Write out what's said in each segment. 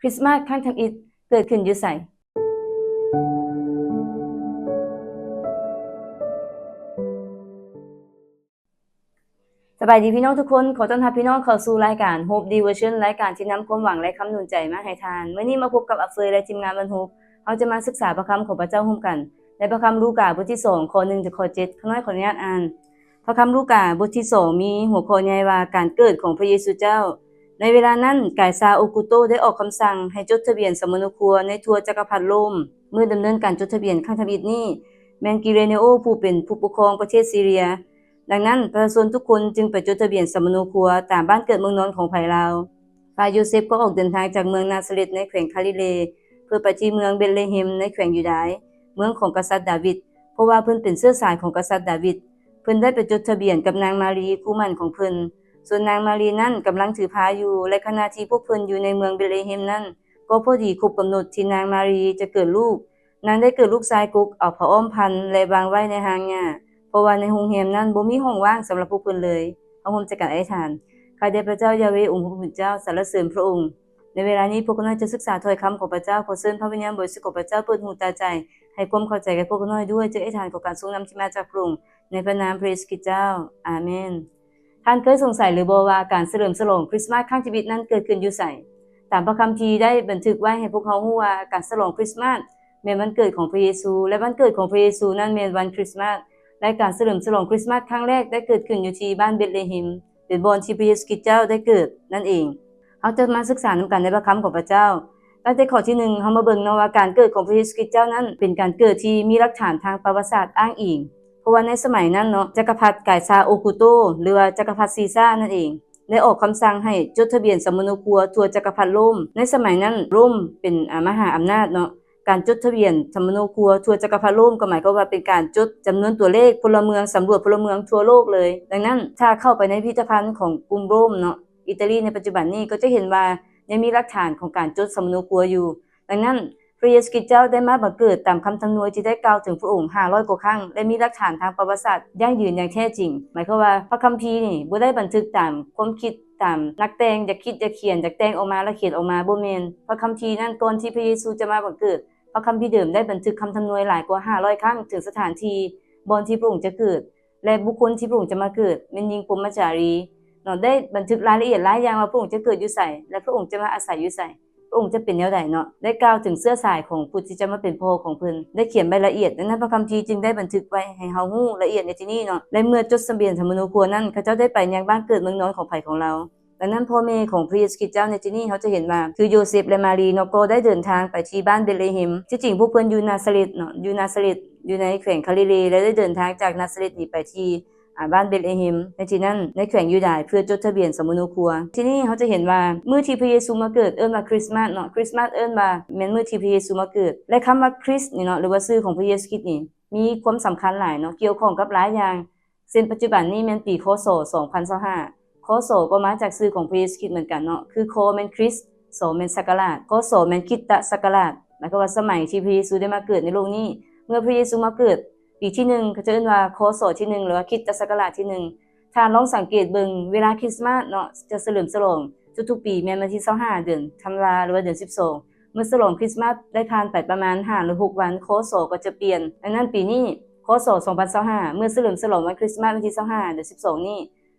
ຣິສມາດຄັ້ງທຳອິດເກີດຂຶ້ນຢູ່ໃສ? ສະບາຍດີພີ່ນ້ອງທຸກຄົນ, ຂໍຕ້ອນຮັບພີ່ນ້ອງເຂົ້າສູ່ລາຍການ Hope Devotion ລາຍການທີ່ນຳຄວາມຫວັງ ແລະ ຄຳໜູນໃຈມາໃຫ້ທ່ານ. ມື້ນີ້ມາພົບກັບອາເຟຍ ແລະ ທີມງານວັນໂຮບ. ເຮົາຈະມາສຶກສາພະຄຳຂອງພະເຈົ້າຮ່ວມກັນ ໃນພະຄຳລູກາ ບົດທີສອງ ຂໍ້ໜຶ່ງ ເຖິງຂໍ້ເຈັດ. ຂ້ານ້ອຍຂໍອະນຸຍາດອ່ານ. ພະຄຳລູກາ ບົດທີສອງ ມີຫົວຂໍ້ໃຫຍ່ວ່າ ການເກີດຂອງພະເຢຊູເຈົ້າ. ໃນເວລານັ້ນ, ກາຍຊາໂອກູໂຕໄດ້ອອກຄຳສັ່ງໃຫ້ຈົດທະບຽນສຳມະໂນຄົວໃນທົ່ວຈັກກະພັດໂຣມ. ມື້ດຳເນີນການຈົດທະບຽນຄັ້ງທຳອິດນີ້ ແມ່ນກິເຣເນໂອ ຜູ້ເປັນຜູ້ປົກຄອງປະເທດຊີເຣຍ. ດັ່ງນັ້ນ, ປະຊາຊົນທຸກຄົນຈຶ່ງໄປຈົດທະບຽນສຳມະໂນຄົວຕາມບ້ານເກີດເມືອງນອນຂອງໃຜລາວ. ຝ່າຍໂຢເຊັບກໍອອກເດີນທາງຈາກເມືອງນາຊາເລັດໃນແຂວງຄາລິເລ ເພື່ອໄປທີ່ເມືອງເບັດເລເຮມໃນແຂວງຢູດາຍ, ເມືອງຂອງກະສັດດາວິດ, ເພາະວ່າເພິ່ນເປັນເຊື້ອສາຍຂອງກະສັດດາວິດ. ເພິ່ນໄດ້ໄປຈົດທະບຽນກັບນາງມາຣີຄູ່ໝັ້ນຂອງເພິ່ນ. ສ່ວນນາງມາຣີນັ້ນກຳລັງຖືພາຢູ່, ແລະ ຂະນະທີ່ພວກເພິ່ນຢູ່ໃນເມືອງເບັດເລເຮມນັ້ນ, ກໍພໍດີຄົບກຳນົດທີ່ນາງມາຣີຈະເກີດລູກ. ນາງໄດ້ເກີດລູກຊາຍກົກ ເອົາຜ້າອ້ອມພັນ ແລະ ວາງໄວ້ໃນຮ່າງຫຍ້າ, ເພາະວ່າໃນໂຮງແຮມນັ້ນບໍ່ມີຫ້ອງວ່າງສຳລັບພວກເພິ່ນເລີຍ. ເຮົາຮ່ວມໃຈກັນອະທິຖານ. ຂ້າແດ່ພະເຈົ້າຢາເວ ອົງພະຜູ້ເປັນເຈົ້າ, ສັນລະເສີນພະອົງ. ໃນເວລານີ້ ພວກຂ້ານ້ອຍຈະສຶກສາຖ້ອຍຄຳຂອງພະເຈົ້າ. ຂໍເຊີນພະວິນຍານບໍລິສຸດຂອງພະເຈົ້າເປີດຫູຕາໃຈ, ໃຫ້ຄວາມເຂົ້າໃຈແກ່ພວກຂ້ານ້ອຍດ້ວຍ. ເຈົ້າອະທິຖານຂໍການຊົງນຳທີ່ມາຈາກພະອົງ, ໃນພະນາມພະເຢຊູຄຣິດເຈົ້າ. ອາເມນ. ທ່ານເຄີຍສົງໄສຫຼືບໍ່ວ່າ ການສະເຫຼີມສະຫຼອງຄຣິສມາດຄັ້ງທຳອິດນັ້ນເກີດຂຶ້ນຢູ່ໃສ? ຕາມພະຄຳພີໄດ້ບັນທຶກໄວ້ໃຫ້ພວກເຮົາຮູ້ວ່າ ການສະຫຼອງຄຣິສມາດແມ່ນວັນເກີດຂອງພະເຢຊູ ແລະ ວັນເກີດຂອງພະເຢຊູນັ້ນແມ່ນວັນຄຣິສມາດ ແລະ ການສະເຫຼີມສະຫຼອງຄຣິສມາດຄັ້ງແລກໄດ້ເກີດຂຶ້ນຢູ່ທີ່ບ້ານເບັດເລເຮມ, ເປັນບ່ອນທີ່ພະເຢຊູຄຣິດເຈົ້າໄດ້ເກີດນັ້ນເອງ. ເຮົາຈະມາສຶກສານຳກັນໃນພະຄຳຂອງພະເຈົ້າ. ຕັ້ງແຕ່ຂໍ້ທີໜຶ່ງ ເຮົາມາເບິ່ງເນາະວ່າ ການເກີດຂອງພະເຢຊູຄຣິດເຈົ້ານັ້ນເປັນການເກີດທີ່ມີຫຼັກຖານທາງປະຫວັດສາດອ້າງອີງ. ເພາະວ່າໃນສະໄໝນັ້ນເນາະ ຈັກກະພັດກາຍຊາໂອກູໂຕ ຫຼືວ່າຈັກກະພັດຊີຊານັ້ນເອງ ໄດ້ອອກຄຳສັ່ງໃຫ້ຈົດທະບຽນສຳມະໂນຄົວທົ່ວຈັກກະພັດໂຣມ. ໃນສະໄໝນັ້ນ ໂຣມເປັນ ອາ ມະຫາອຳນາດເນາະ. ການຈົດທະບຽນສຳມະໂນຄົວທົ່ວຈັກກະພັດໂຣມ ກໍໝາຍຄວາມວ່າເປັນການຈົດຈຳນວນຕົວເລກພົນລະເມືອງ, ສຳຫຼວດພົນລະເມືອງທົ່ວໂລກເລີຍ. ດັ່ງນັ້ນ ຖ້າເຂົ້າໄປໃນພິພິທະພັນຂອງກຸງໂຣມເນາະ, ອີຕາລີໃນປັດຈຸບັນນີ້ ກໍຈະເຫັນວ່າຍັງມີຫຼັກຖານຂອງການຈົດສຳມະໂນຄົວຢູ່. ດັ່ງນັ້ນ ພະເຢຊູຄຣິດເຈົ້າໄດ້ມາບັງເກີດຕາມຄຳທຳນວຍທີ່ໄດ້ກ່າວເຖິງພະອົງຫ້າຮ້ອຍກວ່າຄັ້ງ ແລະ ມີຫຼັກຖານທາງປະຫວັດສາດຢັ້ງຢືນຢ່າງແທ້ຈິງ. ໝາຍຄວາມວ່າພະຄຳພີນີ້ບໍ່ໄດ້ບັນທຶກຕາມຄວາມຄິດ ຕາມນັກແຕ່ງຢາກຄິດຢາກຂຽນ ຢາກແຕ່ງອອກມາແລ້ວຂຽນອອກມາ, ບໍ່ແມ່ນ. ພະຄຳພີນັ້ນ ກ່ອນທີ່ພະເຢຊູຈະມາບັງເກີດ, ພະຄຳພີເດີມໄດ້ບັນທຶກຄຳທຳນວຍຫຼາຍກວ່າຫ້າຮ້ອຍຄັ້ງເຖິງສະຖານທີ່ບ່ອນທີ່ພະອົງຈະເກີດ ແລະ ບຸກຄົນທີ່ພະອົງຈະມາເກີດ ແມ່ນຍິງພົມມະຈາລີເນາະ, ໄດ້ບັນທຶກລາຍລະອຽດຫຼາຍຢ່າງວ່າພະອົງຈະເກີດຢູ່ໃສ ແລະ ພະອົງຈະມາອາໄສຢູ່ໃສ, ພະອົງຈະເປັນແນວໃດເນາະ, ໄດ້ກ່າວເຖິງເຊື້ອສາຍຂອງຜູ້ທີ່ຈະມາເປັນພໍ່ຂອງເພິ່ນ, ໄດ້ຂຽນໄວ້ລະອຽດ. ດັ່ງນັ້ນ ພະຄຳພີຈຶ່ງໄດ້ບັນທຶກໄວ້ໃຫ້ເຮົາຮູ້ລະອຽດໃນທີ່ນີ້ເນາະ. ແລະ ເມື່ອຈົດທະບຽນສຳມະໂນຄົວນັ້ນ ເຂົາເຈົ້າໄດ້ໄປຍັງບ້ານເກີດເມືອງນອນຂອງໃຜຂອງລາວ. ດັ່ງນັ້ນ ພໍ່ແມ່ຂອງພະເຢຊູຄຣິດເຈົ້າໃນທີ່ນີ້ ເຮົາຈະເຫັນວ່າ ຄືໂຢເຊັບ ແລະ ມາຣີເນາະ ກໍໄດ້ເດີນທາງໄປທີ່ບ້ານເບັດເລເຮມ. ທີ່ຈິງພວກເພິ່ນຢູ່ນາຊາເລັດເນາະ, ຢູ່ນາຊາເລັດ ຢູ່ໃນແຂວງຄາລິເລ ແລະ ໄດ້ເດີນທາງຈາກນາຊາເລັດນີ້ໄປທີ່ ອາ ບ້ານເບັດເລເຮມ ໃນທີ່ນັ້ນ ໃນແຂວງຢູດາຍ ເພື່ອຈົດທະບຽນສຳມະໂນຄົວ. ທີ່ນີ້ເຮົາຈະເຫັນວ່າ ມື້ທີ່ພະເຢຊູມາເກີດເອີ້ນວ່າຄຣິສມາດເນາະ, ຄຣິສມາດເອີ້ນວ່າແມ່ນມື້ທີ່ພະເຢຊູມາເກີດ. ແລະ ຄຳວ່າຄຣິສນີ້ເນາະ ຫຼືວ່າຊື່ຂອງພະເຢຊູຄຣິດນີ້ ມີຄວາມສຳຄັນຫຼາຍເນາະ, ກ່ຽວຂ້ອງກັບຫຼາຍຢ່າງ. ເຊັ່ນ ປັດຈຸບັນນີ້ແມ່ນປີ ຄ.ສ. ສອງພັນຊາວຫ້າ, ຄ.ສ. ກໍມາຈາກຊື່ຂອງພະເຢຊູຄຣິດເໝືອນກັນເນາະ, ຄື ຄ. ແມ່ນຄຣິສ, ສ. ແມ່ນສັກກະລາດ, ຄ.ສ. ແມ່ນຄຣິສຕະສັກກະລາດ, ໝາຍຄວາມວ່າສະໄໝທີ່ພະເຢຊູໄດ້ມາເກີດໃນໂລກນີ້. ເມື່ອພະເຢຊູມາເກີດປີທີໜຶ່ງ ເຂົາຈະເອີ້ນວ່າ ຄ.ສ. ທີໜຶ່ງ ຫຼືວ່າຄຣິສຕະສັກກະລາດທີໜຶ່ງ. ທ່ານລອງສັງເກດເບິ່ງ ເວລາຄຣິສມາດເນາະ ຈະສະເຫຼີມສະຫຼອງທຸກໆປີ ແມ່ນວັນທີຊາວຫ້າ ເດືອນທັນວາ ຫຼືວ່າເດືອນສິບສອງ. ເມື່ອສະຫຼອງຄຣິສມາດໄດ້ຜ່ານໄປປະມານຫ້າ ຫຼື ຫົກວັນ, ຄ.ສ. ກໍຈະປ່ຽນ. ດັ່ງນັ້ນ ປີນີ້ ຄ.ສ. ສອງພັນຊາວຫ້າ ເມື່ອສະເຫຼີມສະຫຼອງວັນຄຣິສມາດວັນທີຊາວຫ້າ ເດືອນສິບສອງນີ້,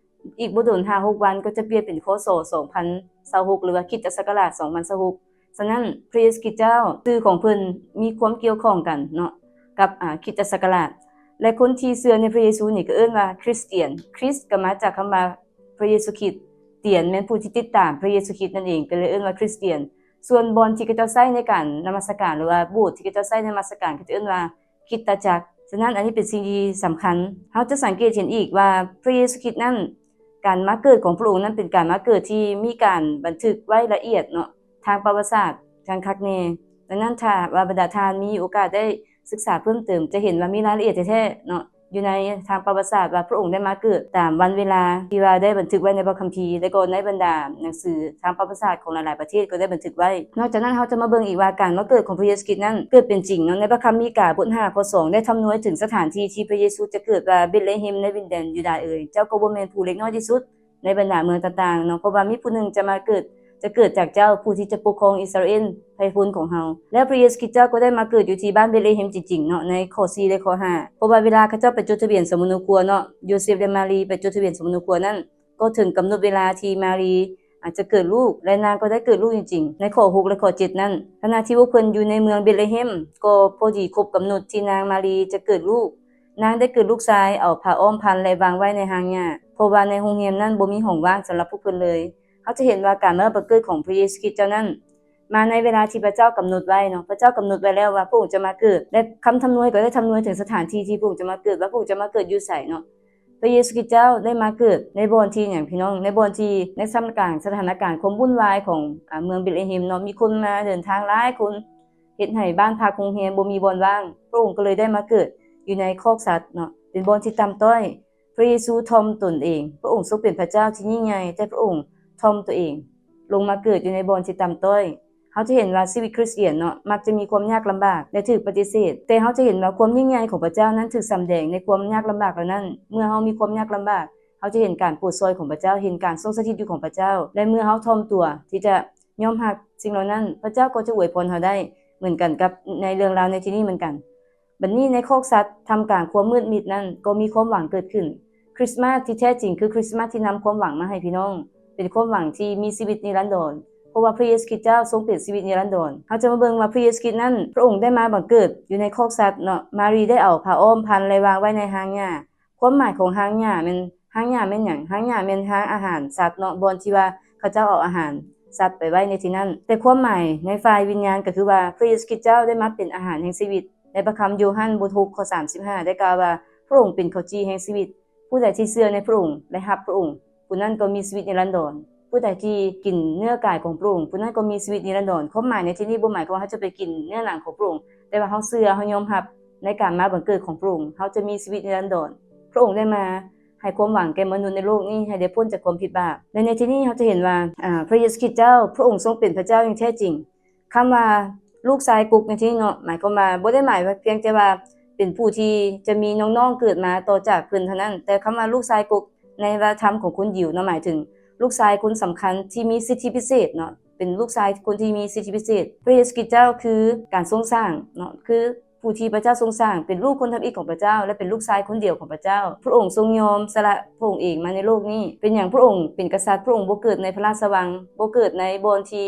ອີກບໍ່ດົນ ຫ້າຫົກວັນ ກໍຈະປ່ຽນເປັນ ຄ.ສ. ສອງພັນຊາວຫົກ ຫຼືວ່າຄຣິສຕະສັກກະລາດສອງພັນຊາວຫົກ. ສະນັ້ນ ພະເຢຊູຄຣິດເຈົ້າ ຊື່ຂອງເພິ່ນມີຄວາມກ່ຽວຂ້ອງກັນເນາະ ກັບ ອາ ຄຣິສຕະສັກກະລາດ. ແລະ ຄົນທີ່ເຊື່ອໃນພະເຢຊູນີ້ກໍເອີ້ນວ່າຄຣິສຕຽນ. ຄຣິສກໍມາຈາກຄຳວ່າພະເຢຊູຄຣິດ, ຕຽນແມ່ນຜູ້ທີ່ຕິດຕາມພະເຢຊູຄຣິດນັ້ນເອງ, ກໍເລີຍເອີ້ນວ່າຄຣິສຕຽນ. ສ່ວນບ່ອນທີ່ເຂົາເຈົ້າໃຊ້ໃນການນະມັດສະການ ຫຼືວ່າໂບດທີ່ເຂົາເຈົ້າໃຊ້ນະມັດສະການ ເຂົາຈະເອີ້ນວ່າ ຄຣິສຕະຈັກ. ສະນັ້ນ ອັນນີ້ເປັນສິ່ງທີ່ສຳຄັນ. ເຮົາຈະສັງເກດເຫັນອີກວ່າ ພະເຢຊູຄຣິດນັ້ນ ການມາເກີດຂອງພະອົງນັ້ນເປັນການມາເກີດທີ່ມີການບັນທຶກໄວ້ລະອຽດເນາະ ທາງປະຫວັດສາດຢ່າງຄັກແນ່. ດັ່ງນັ້ນ ຖ້າວ່າບັນດາທ່ານມີໂອກາດໄດ້ສຶກສາເພີ່ມເຕີມ ຈະເຫັນວ່າມີລາຍລະອຽດແທ້ໆເນາະ ຢູ່ໃນທາງປະຫວັດສາດວ່າພະອົງໄດ້ມາເກີດຕາມວັນເວລາທີ່ວ່າໄດ້ບັນທຶກໄວ້ໃນພະຄຳພີ ແລະ ກໍໃນບັນດາໜັງສືທາງປະຫວັດສາດຂອງຫຼາຍໆປະເທດກໍໄດ້ບັນທຶກໄວ້. ນອກຈາກນັ້ນ ເຮົາຈະມາເບິ່ງອີກວ່າການມາເກີດຂອງພະເຢຊູຄຣິດນັ້ນເກີດເປັນຈິງເນາະ. ໃນພະຄຳມີກາບົດຫ້າ ຂໍ້ສອງ ໄດ້ທຳນວຍເຖິງສະຖານທີ່ທີ່ພະເຢຊູຈະເກີດວ່າ ເບັດເລເຮມໃນດິນແດນຢູດາເອີຍ, ເຈົ້າກໍບໍ່ແມ່ນຜູ້ເລັກນ້ອຍທີ່ສຸດໃນບັນດາເມືອງຕ່າງໆເນາະ, ເພາະວ່າມີຜູ້ໜຶ່ງຈະມາເກີດ ຈະເກີດຈາກເຈົ້າ ຜູ້ທີ່ຈະປົກຄອງອິດສະຣາເອນ ໄພບຸນຂອງເຮົາ. ແລ້ວພຣະເຢຊູຄຣິດເຈົ້າກໍໄດ້ມາເກີດຢູ່ທີ່ບ້ານເບດເລເຮມຈິງໆ ເນາະ ໃນຂໍ້ສີ່ ແລະ ຂໍ້ຫ້າ ເພາະວ່າເວລາເຂົາເຈົ້າໄປຈົດທະບຽນສຳມະໂນຄົວເນາະ ໂຢເຊັບ ແລະ ມາຣີໄປຈົດທະບຽນສຳມະໂນຄົວນັ້ນ ກໍເຖິງກຳນົດເວລາທີ່ມາຣີອາດຈະເກີດລູກ ແລະ ນາງກໍໄດ້ເກີດລູກຈິງໆ ໃນຂໍ້ຫົກ ແລະ ຂໍ້ເຈັດນັ້ນ. ຂະນະທີ່ພວກເພິ່ນຢູ່ໃນເມືອງເບດເລເຮມ ກໍພໍດີຄົບກຳນົດທີ່ນາງມາຣີຈະເກີດລູກ. ນາງໄດ້ເກີດລູກຊາຍ ເອົາຜ້າອ້ອມພັນ ແລະ ວາງໄວ້ໃນຮ່າງຫຍ້າ ເພາະວ່າໃນໂຮງແຮມນັ້ນບໍ່ມີຫ້ອງວ່າງສຳລັບພວກເພິ່ນເລີຍ. ເຮົາຈະເຫັນວ່າການມາບັງເກີດຂອງພຣະເຢຊູຄຣິດເຈົ້ານັ້ນ ມາໃນເວລາທີ່ພຣະເຈົ້າກຳນົດໄວ້ເນາະ. ພຣະເຈົ້າກຳນົດໄວ້ແລ້ວວ່າພຣະອົງຈະມາເກີດ ແລະ ຄຳທຳນວາຍກໍໄດ້ທຳນວາຍເຖິງສະຖານທີ່ທີ່ພຣະອົງຈະມາເກີດ ວ່າພຣະອົງຈະມາເກີດຢູ່ໃສເນາະ. ພຣະເຢຊູຄຣິດເຈົ້າໄດ້ມາເກີດໃນບ່ອນທີ່ຫຍັງພີ່ນ້ອງ? ໃນບ່ອນທີ່ໃນທ່າມກາງສະຖານະການຄວາມວຸ້ນວາຍຂອງ ອາ ເມືອງເບດເລເຮມເນາະ ມີຄົນມາເດີນທາງຫຼາຍຄົນ ເຮັດໃຫ້ບ້ານພັກໂຮງແຮມບໍ່ມີບ່ອນວ່າງ. ພຣະອົງກໍເລີຍໄດ້ມາເກີດຢູ່ໃນຄອກສັດເນາະ ເປັນບ່ອນທີ່ຕ່ຳຕ້ອຍ. ພຣະເຢຊູຖ່ອມຕົນເອງ. ພຣະອົງຊົງເປັນພຣະເຈົ້າທີ່ຍິ່ງໃຫຍ່ ແຕ່ພຣະອົງຖ່ອມຕົວເອງລົງມາເກີດຢູ່ໃນບ່ອນທີ່ຕ່ຳຕ້ອຍ. ເຮົາຈະເຫັນວ່າຊີວິດຄຣິສຕຽນເນາະ ມັກຈະມີຄວາມຍາກລຳບາກ ແລະ ຖືກປະຕິເສດ, ແຕ່ເຮົາຈະເຫັນວ່າຄວາມຍິ່ງໃຫຍ່ຂອງພຣະເຈົ້ານັ້ນຖືກສຳແດງໃນຄວາມຍາກລຳບາກເຫຼົ່ານັ້ນ. ເມື່ອເຮົາມີຄວາມຍາກລຳບາກ ເຮົາຈະເຫັນການໂປດຊ່ອຍຂອງພຣະເຈົ້າ, ເຫັນການຊົງສະຖິດຢູ່ຂອງພຣະເຈົ້າ ແລະ ເມື່ອເຮົາຖ່ອມຕົວທີ່ຈະຍອມຮັບສິ່ງເຫຼົ່ານັ້ນ ພຣະເຈົ້າກໍຈະອວຍພອນເຮົາໄດ້. ເໝືອນກັນກັບໃນເລື່ອງລາວໃນທີ່ນີ້ເໝືອນກັນ. ບັດນີ້ໃນຄອກສັດ ທ່າມກາງຄວາມມືດມິດນັ້ນ ກໍມີຄວາມຫວັງເກີດຂຶ້ນ. ຄຣິສມາສທີ່ແທ້ຈິງຄືຄຣິສມາສທີ່ນຳຄວາມຫວັງມາໃຫ້ພີ່ນ້ອງ, ເປັນຄວາມຫວັງທີ່ມີຊີວິດນິລັນດອນ, ເພາະວ່າພຣະເຢຊູຄຣິດເຈົ້າຊົງເປັນຊີວິດນິລັນດອນ. ເຮົາຈະມາເບິ່ງວ່າພຣະເຢຊູຄຣິດນັ້ນ ພຣະອົງໄດ້ມາບັງເກີດຢູ່ໃນຄອກສັດເນາະ, ມາຣີໄດ້ເອົາຜ້າອ້ອມພັນ ແລະ ວາງໄວ້ໃນຮ່າງຫຍ້າ. ຄວາມໝາຍຂອງຮ່າງຫຍ້າແມ່ນ, ຮ່າງຫຍ້າແມ່ນຫຍັງ? ຮ່າງຫຍ້າແມ່ນຮ່າງອາຫານສັດເນາະ, ບ່ອນທີ່ວ່າເຂົາເຈົ້າເອົາອາຫານສັດໄປໄວ້ໃນທີ່ນັ້ນ. ແຕ່ຄວາມໝາຍໃນຝ່າຍວິນຍານກໍຄືວ່າ ພຣະເຢຊູຄຣິດເຈົ້າໄດ້ມາເປັນອາຫານແຫ່ງຊີວິດ. ໃນພະຄຳໂຢຮັນບົດຫົກ ຂໍ້ສາມສິບຫ້າ ໄດ້ກ່າວວ່າ ພຣະອົງເປັນເຂົ້າຈີ່ແຫ່ງຊີວິດ. ຜູ້ໃດທີ່ເຊື່ອໃນພຣະອົງ ແລະ ຮັບພຣະອົງ, ຜູ້ນັ້ນກໍມີຊີວິດນິລັນດອນ. ຜູ້ໃດທີ່ກິນເນື້ອກາຍຂອງພຣະອົງ, ຜູ້ນັ້ນກໍມີຊີວິດນິລັນດອນ. ຄວາມໝາຍໃນທີ່ນີ້ບໍ່ໝາຍຄວາມວ່າເຮົາຈະໄປກິນເນື້ອໜັງຂອງພຣະອົງ, ແຕ່ວ່າເຮົາເຊື່ອ, ເຮົາຍອມຮັບໃນການມາບັງເກີດຂອງພຣະອົງ, ເຮົາຈະມີຊີວິດນິລັນດອນ. ພຣະອົງໄດ້ມາໃຫ້ຄວາມຫວັງແກ່ມະນຸດໃນໂລກນີ້ໃຫ້ໄດ້ພົ້ນຈາກຄວາມຜິດບາບ. ແລະ ໃນທີ່ນີ້ເຮົາຈະເຫັນວ່າ ອາ ພຣະເຢຊູຄຣິດເຈົ້າ, ພຣະອົງຊົງເປັນພຣະເຈົ້າຢ່າງແທ້ຈິງ. ຄຳວ່າລູກຊາຍກຸກໃນທີ່ນີ້ເນາະ ໝາຍຄວາມວ່າບໍ່ໄດ້ໝາຍວ່າພຽງແຕ່ວ່າເປັນຜູ້ທີ່ຈະມີນ້ອງໆເກີດມາຕໍ່ຈາກເພິ່ນເທົ່ານັ້ນ, ແຕ່ຄຳວ່າລູກຊາຍກຸກໃນວັດທະນະທຳຂອງຄົນຢິວເນາະ ໝາຍເຖິງລູກຊາຍຄົນສຳຄັນທີ່ມີສິດທິພິເສດເນາະ, ເປັນລູກຊາຍຄົນທີ່ມີສິດທິພິເສດ. ພຣະເຢຊູຄຣິດເຈົ້າຄືການຊົງສ້າງເນາະ, ຄືຜູ້ທີ່ພຣະເຈົ້າຊົງສ້າງ, ເປັນລູກຄົນທຳອິດຂອງພຣະເຈົ້າ ແລະ ເປັນລູກຊາຍຄົນດຽວຂອງພຣະເຈົ້າ. ພຣະອົງຊົງຍອມສະຫຼະພຣະອົງເອງມາໃນໂລກນີ້. ເປັນຫຍັງພຣະອົງເປັນກະສັດ? ພຣະອົງບໍ່ເກີດໃນພະລາຊະວັງ, ບໍ່ເກີດໃນບ່ອນທີ່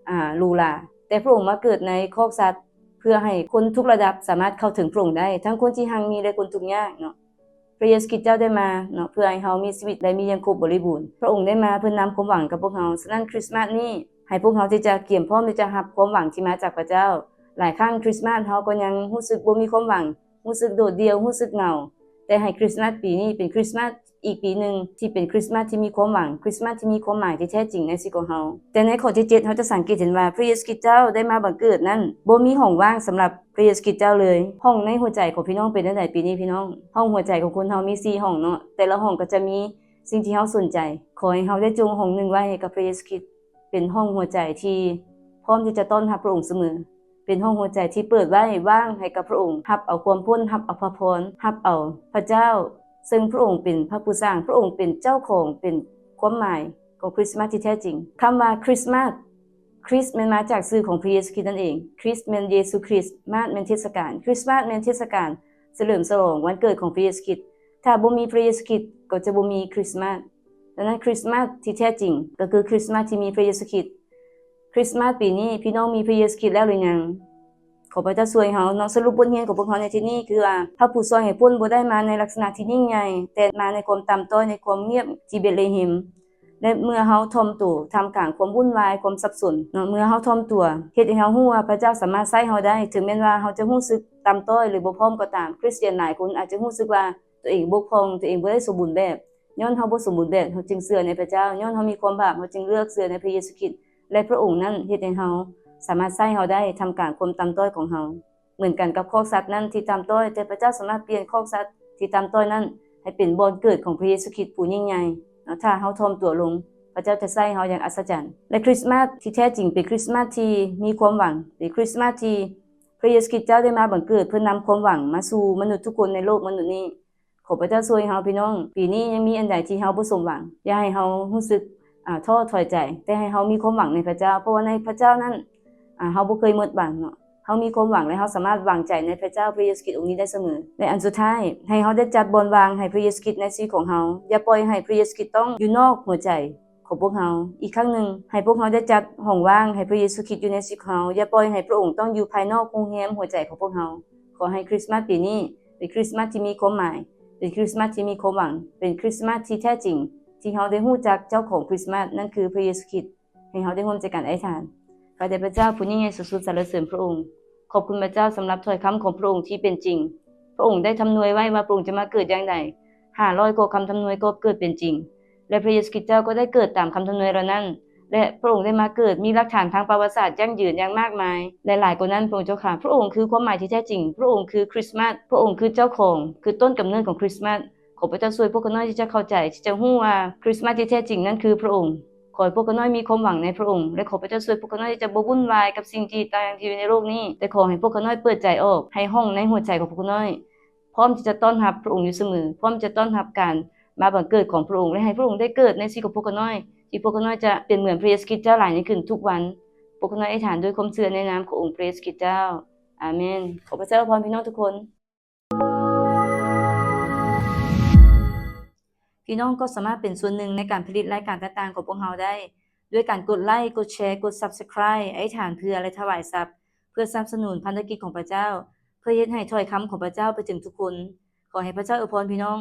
ອາ ຫຼູຫຼາ, ແຕ່ພຣະອົງມາເກີດໃນຄອກສັດ ເພື່ອໃຫ້ຄົນທຸກລະດັບສາມາດເຂົ້າເຖິງພຣະອົງໄດ້, ທັງຄົນທີ່ຮັ່ງມີ ແລະ ຄົນທຸກຍາກເນາະ. ພຣະເຢຊູຄຣິດເຈົ້າໄດ້ມາເນາະ ເພື່ອໃຫ້ເຮົາມີຊີວິດ ແລະ ມີຢ່າງຄົບບໍລິບູນ. ພຣະອົງໄດ້ມາເພື່ອນຳຄວາມຫວັງກັບພວກເຮົາ. ສະນັ້ນ ຄຣິສມາສນີ້ ໃຫ້ພວກເຮົາທີ່ຈະກຽມພ້ອມທີ່ຈະຮັບຄວາມຫວັງທີ່ມາຈາກພຣະເຈົ້າ. ຫຼາຍຄັ້ງຄຣິສມາສເຮົາກໍຍັງຮູ້ສຶກບໍ່ມີຄວາມຫວັງ, ຮູ້ສຶກໂດດດ່ຽວ, ຮູ້ສຶກເຫງົາ. ແຕ່ໃຫ້ຄຣິສມາສປີນີ້ເປັນຄຣິສມາສ ອີກປີໜຶ່ງທີ່ເປັນຄຣິສມາສທີ່ມີຄວາມຫວັງ, ຄຣິສມາສທີ່ມີຄວາມໝາຍທີ່ແທ້ຈິງໃນຊີວິດຂອງເຮົາ. ແຕ່ໃນຂໍ້ທີເຈັດ ເຮົາຈະສັງເກດເຫັນວ່າພຣະເຢຊູຄຣິດເຈົ້າໄດ້ມາບັງເກີດນັ້ນ ບໍ່ມີຫ້ອງວ່າງສຳລັບພຣະເຢຊູຄຣິດເຈົ້າເລີຍ. ຫ້ອງໃນຫົວໃຈຂອງພີ່ນ້ອງເປັນແນວໃດປີນີ້ພີ່ນ້ອງ? ຫ້ອງຫົວໃຈຂອງຄົນເຮົາມີສີ່ຫ້ອງເນາະ, ແຕ່ລະຫ້ອງກໍຈະມີສິ່ງທີ່ເຮົາສົນໃຈ. ຂໍໃຫ້ເຮົາໄດ້ຈົ່ງຫ້ອງໜຶ່ງໄວ້ໃຫ້ກັບພຣະເຢຊູຄຣິດ ເປັນຫ້ອງຫົວໃຈທີ່ພ້ອມທີ່ຈະຕ້ອນຮັບພຣະອົງສະເໝີ. ເປັນຫ້ອງຫົວໃຈທີ່ເປີດໄວ້ວ່າງໃຫ້ກັບພຣະອົງ, ຮັບເອົາຄວາມພົ້ນ, ຮັບເອົາພະພອນ, ຮັບເອົາພຣະເຈົ້າ, ເຊິ່ງພຣະອົງເປັນພະຜູ້ສ້າງ, ພຣະອົງເປັນເຈົ້າຂອງ, ເປັນຄວາມໝາຍຂອງຄຣິສມາສທີ່ແທ້ຈິງ. ຄຳວ່າຄຣິສມາສ, ຄຣິສແມ່ນມາຈາກຊື່ຂອງພຣະເຢຊູຄຣິດນັ້ນເອງ. ຄຣິສແມ່ນເຢຊູຄຣິດ, ມາສແມ່ນເທດສະການ. ຄຣິສມາສແມ່ນເທດສະການສະເຫຼີມສະຫຼອງວັນເກີດຂອງພຣະເຢຊູຄຣິດ. ຖ້າບໍ່ມີພຣະເຢຊູຄຣິດ, ກໍຈະບໍ່ມີຄຣິສມາສ. ດັ່ງນັ້ນ ຄຣິສມາສທີ່ແທ້ຈິງກໍຄືຄຣິສມາສທີ່ມີພຣະເຢຊູຄຣິດ. ຄຣິສມາສປີນີ້ ພີ່ນ້ອງມີພຣະເຢຊູຄຣິດແລ້ວຫຼືຍັງ? ຂໍພຣະເຈົ້າຊ່ວຍເຮົາເນາະ. ສະຫຼຸບບົດຮຽນຂອງພວກເຮົາໃນທີ່ນີ້ຄືວ່າ ພຣະຜູ້ຊ່ວຍໃຫ້ພົ້ນບໍ່ໄດ້ມາໃນລັກສະນະທີ່ຍິ່ງໃຫຍ່, ແຕ່ມາໃນຄວາມຕ່ຳຕ້ອຍ, ໃນຄວາມງຽບທີ່ເບດເລເຮມ. ແລະ ເມື່ອເຮົາຖ່ອມໂຕທ່າມກາງຄວາມວຸ້ນວາຍ, ຄວາມສັບສົນເນາະ, ເມື່ອເຮົາຖ່ອມຕົວ ເຮັດໃຫ້ເຮົາຮູ້ວ່າພຣະເຈົ້າສາມາດໃຊ້ເຮົາໄດ້, ເຖິງແມ່ນວ່າເຮົາຈະຮູ້ສຶກຕ່ຳຕ້ອຍ ຫຼື ບໍ່ພ້ອມກໍຕາມ. ຄຣິສຕຽນຫຼາຍຄົນອາດຈະຮູ້ສຶກວ່າຕົວເອງບົກຜ່ອງ, ຕົວເອງບໍ່ໄດ້ສົມບູນແບບ. ຍ້ອນເຮົາບໍ່ສົມບູນແບບ, ເຮົາຈຶ່ງເຊື່ອໃນພຣະເຈົ້າ. ຍ້ອນເຮົາມີຄວາມບາບ, ເຮົາຈຶ່ງເລືອກເຊື່ອໃນພຣະເຢຊູຄຣິດ ແລະ ພຣະອົງນັ້ນເຮັດໃຫ້ເຮົາສາມາດໃຊ້ເຮົາໄດ້ທ່າມກາງຄວາມຕ່ຳຕ້ອຍຂອງເຮົາ. ເໝືອນກັນກັບຄອກສັດນັ້ນທີ່ຕ່ຳຕ້ອຍ, ແຕ່ພຣະເຈົ້າສາມາດປ່ຽນຄອກສັດທີ່ຕ່ຳຕ້ອຍນັ້ນໃຫ້ເປັນບ່ອນເກີດຂອງພຣະເຢຊູຄຣິດຜູ້ຍິ່ງໃຫຍ່ເນາະ. ຖ້າເຮົາຖ່ອມຕົວລົງ, ພຣະເຈົ້າຈະໃຊ້ເຮົາຢ່າງອັດສະຈັນ. ແລະ ຄຣິສມາສທີ່ແທ້ຈິງເປັນຄຣິສມາສທີ່ມີຄວາມຫວັງ, ເປັນຄຣິສມາສທີ່ພຣະເຢຊູຄຣິດເຈົ້າໄດ້ມາບັງເກີດເພື່ອນຳຄວາມຫວັງມາສູ່ມະນຸດທຸກຄົນໃນໂລກມະນຸດນີ້. ຂໍພຣະເຈົ້າຊ່ວຍເຮົາ ພີ່ນ້ອງ. ປີນີ້ຍັງມີອັນໃດທີ່ເຮົາບໍ່ສົມຫວັງ? ຢ່າໃຫ້ເຮົາຮູ້ສຶກ ອາ ທໍ້ຖອຍໃຈ, ແຕ່ໃຫ້ເຮົາມີຄວາມຫວັງໃນພະເຈົ້າ, ເພາະວ່າໃນພະເຈົ້ານັ້ນ ອາ ເຮົາບໍ່ເຄີຍໝົດຫວັງເນາະ. ເຮົາມີຄວາມຫວັງ ແລະ ເຮົາສາມາດວາງໃຈໃນພະເຈົ້າພຣະເຢຊູຄຣິດອົງນີ້ໄດ້ສະເໝີ. ແລະ ອັນສຸດທ້າຍ, ໃຫ້ເຮົາໄດ້ຈັດບ່ອນວ່າງໃຫ້ພຣະເຢຊູຄຣິດໃນຊີວິດຂອງເຮົາ. ຢ່າປ່ອຍໃຫ້ພຣະເຢຊູຄຣິດຕ້ອງຢູ່ນອກຫົວໃຈຂອງພວກເຮົາ. ອີກຄັ້ງໜຶ່ງ, ໃຫ້ພວກເຮົາໄດ້ຈັດຫ້ອງວ່າງໃຫ້ພຣະເຢຊູຄຣິດຢູ່ໃນຊີວິດຂອງເຮົາ. ຢ່າປ່ອຍໃຫ້ພຣະອົງຕ້ອງຢູ່ພາຍນອກໂຮງແຮມຫົວໃຈຂອງພວກເຮົາ. ຂໍໃຫ້ຄຣິສມາດປີນີ້ເປັນຄຣິສມາດທີ່ມີຄວາມໝາຍ, ເປັນຄຣິສມາດທີ່ມີຄວາມຫວັງ, ເປັນຄຣິສມາດທີ່ແທ້ຈິງ, ທີ່ເຮົາໄດ້ຮູ້ຈັກເຈົ້າຂອງຄຣິສມາດ, ນັ້ນຄືພຣະເຢຊູຄຣິດ. ໃຫ້ເຮົາໄດ້ຮ່ວມໃຈກັນອະທິຖານ. ຂ້າແດ່ພະເຈົ້າຜູ້ຍິ່ງໃຫຍ່ສູງສຸດ, ສັນລະເສີນພຣະອົງ. ຂອບຄຸນພະເຈົ້າສຳລັບຖ້ອຍຄຳຂອງພຣະອົງທີ່ເປັນຈິງ. ພຣະອົງໄດ້ທຳນວຍໄວ້ວ່າພຣະອົງຈະມາເກີດຢ່າງໃດ. ຫ້າຮ້ອຍກວ່າຄຳທຳນວຍກໍເກີດເປັນຈິງ. ແລະ ພຣະເຢຊູຄຣິດເຈົ້າກໍໄດ້ເກີດຕາມຄຳທຳນວຍເຫຼົ່ານັ້ນ. ແລະ ພຣະອົງໄດ້ມາເກີດ, ມີຫຼັກຖານທາງປະຫວັດສາດຢັ້ງຢືນຢ່າງມາກມາຍ. ແລະ ຫຼາຍກວ່ານັ້ນ, ພຣະອົງເຈົ້າຂ້າ, ພຣະອົງຄືຄວາມໝາຍທີ່ແທ້ຈິງ. ພຣະອົງຄືຄຣິສມາດ. ພຣະອົງຄືເຈົ້າຂອງ, ຄືຕົ້ນກຳເນີດຂອງຄຣິສມາດ. ຂໍພະເຈົ້າຊ່ວຍພວກຂ້ານ້ອຍທີ່ຈະເຂົ້າໃຈ, ທີ່ຈະຮູ້ວ່າຄຣິສມາດທີ່ແທ້ຈິງນັ້ນຄືພຣະອົງ. ຂໍໃຫ້ພວກຂ້ານ້ອຍມີຄວາມຫວັງໃນພຣະອົງ ແລະ ຂໍພະເຈົ້າຊ່ວຍພວກຂ້ານ້ອຍທີ່ຈະບໍ່ວຸ່ນວາຍກັບສິ່ງທີ່ຕ່າງໆທີ່ຢູ່ໃນໂລກນີ້, ແຕ່ຂໍໃຫ້ພວກຂ້ານ້ອຍເປີດໃຈອອກ, ໃຫ້ຫ້ອງໃນຫົວໃຈຂອງພວກຂ້ານ້ອຍ ພ້ອມທີ່ຈະຕ້ອນຮັບພຣະອົງຢູ່ສະເໝີ, ພ້ອມຈະຕ້ອນຮັບການມາບັງເກີດຂອງພຣະອົງ ແລະ ໃຫ້ພຣະອົງໄດ້ເກີດໃນຊີວິດຂອງພວກຂ້ານ້ອຍ, ທີ່ພວກຂ້ານ້ອຍຈະເປັນເໝືອນພຣະເຢຊູຄຣິດເຈົ້າຫຼາຍຍິ່ງຂຶ້ນທຸກວັນ. ພວກຂ້ານ້ອຍອະທິຖານດ້ວຍຄວາມເຊື່ອໃນນາມຂອງອົງພຣະເຢຊູຄຣິດເຈົ້າ. ອາເມນ. ຂໍພະເຈົ້າອວຍພອນພີ່ນ້ອງທຸກຄົນ. ພີ່ນ້ອງກໍສາມາດເປັນສ່ວນໜຶ່ງໃນການຜະລິດລາຍການຕ່າງໆຂອງພວກເຮົາໄດ້ ດ້ວຍການກົດໄລ, ກົດແຊ, ກົດ Subscribe, ອະທິຖານເພື່ອ ແລະ ຖວາຍຊັບ ເພື່ອສະໜັບສະໜູນພັນທະກິດຂອງພະເຈົ້າ, ເພື່ອເຮັດໃຫ້ຖ້ອຍຄຳຂອງພະເຈົ້າໄປເຖິງທຸກຄົນ. ຂໍໃຫ້ພະເຈົ້າອວຍພອນພີ່ນ້ອງ.